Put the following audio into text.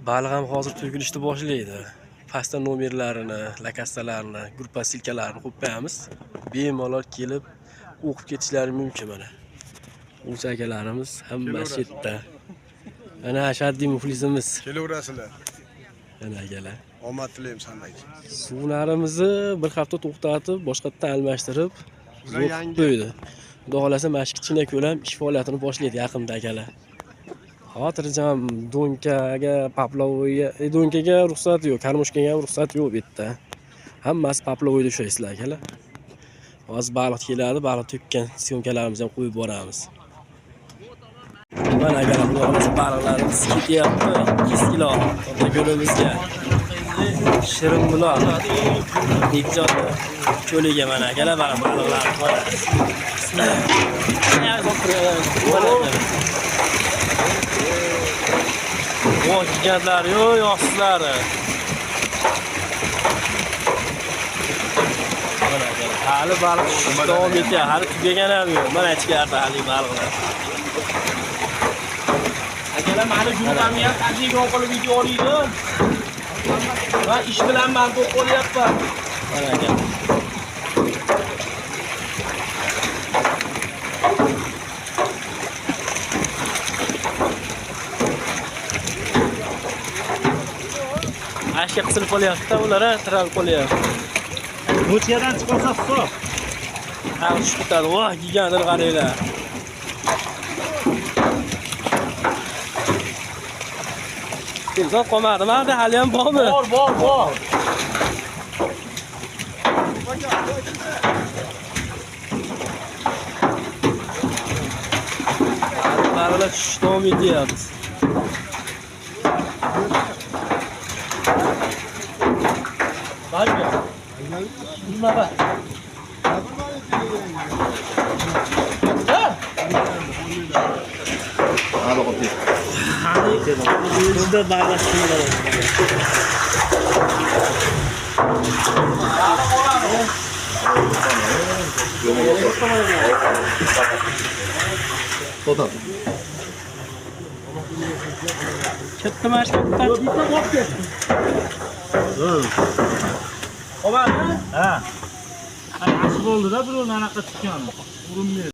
Baliq ham hozir to'kilishni boshlaydi. Pastda nomerlarini, lokatsiyalarini, gruppa ссылка larini qo'yib qo'yamiz. Bemalol kelib o'qib ketishlari mumkin mana. Ovchi akalarimiz hammasi yerda. Mana ashaddiy muxlisimiz. Kelaverasizlar. Mana akalar. Omad tilaymiz hammaga. Suvlarimizni bir hafta to'xtatib, boshqatdan almashtirib, Ular zo'r yangi. qo'ydi. Xudo xohlasa mana shu kichkina ko'l ham ish faoliyatini boshlaydi yaqinda akalar. Xotirjam донка ga, поплавой ga, донка ga ruxsat yo'q, кормушка ga ham ruxsat yo'q bu yerda. Hammasi поплавой da ushlaysizlar akalar. Hozir baliq keladi, baliq to'kkan съёмка larimizni ham qo'yib boramiz. Mana akalar, xudo xohlasa baliqlarimiz ketyapti 200 kilo Katta ko'limizga. Shirinbuloq. Bekjon ko'liga mana akalar, mana baliqlar. Mana. Mana akalar. Voy, gigantlar, yo'q, yoqsizlari. Mana akalar, hali baliq davom etyapti, hali tugagan ham yo'q. Mana ichkarida hali baliqlar. Akalar, mani jumlamni ham tadqiqot qilib video olinglar. Man ish bilan band bo'lib qolyapman. Mana aka. Ashka qisilib qolyapti-da, ular ha, tiralib qolyapti. Бочка dan chiqarsa hisob. Ha, tushib ketadi. Voh, gigantini qaranglar. Timsoh qolmadi, mana hali ham bormi? Bor, bor, bor. Baliqlar tushish davom etyapti. Barga. Nima bor? Ha? Juda baliq chiqadi. Katta mana shu katta. Bitta bo'lib ketdi. Qolmadi? Ha. Yaxshi bo'ldi-da, bir anaqa tushgani. Urinmaydi.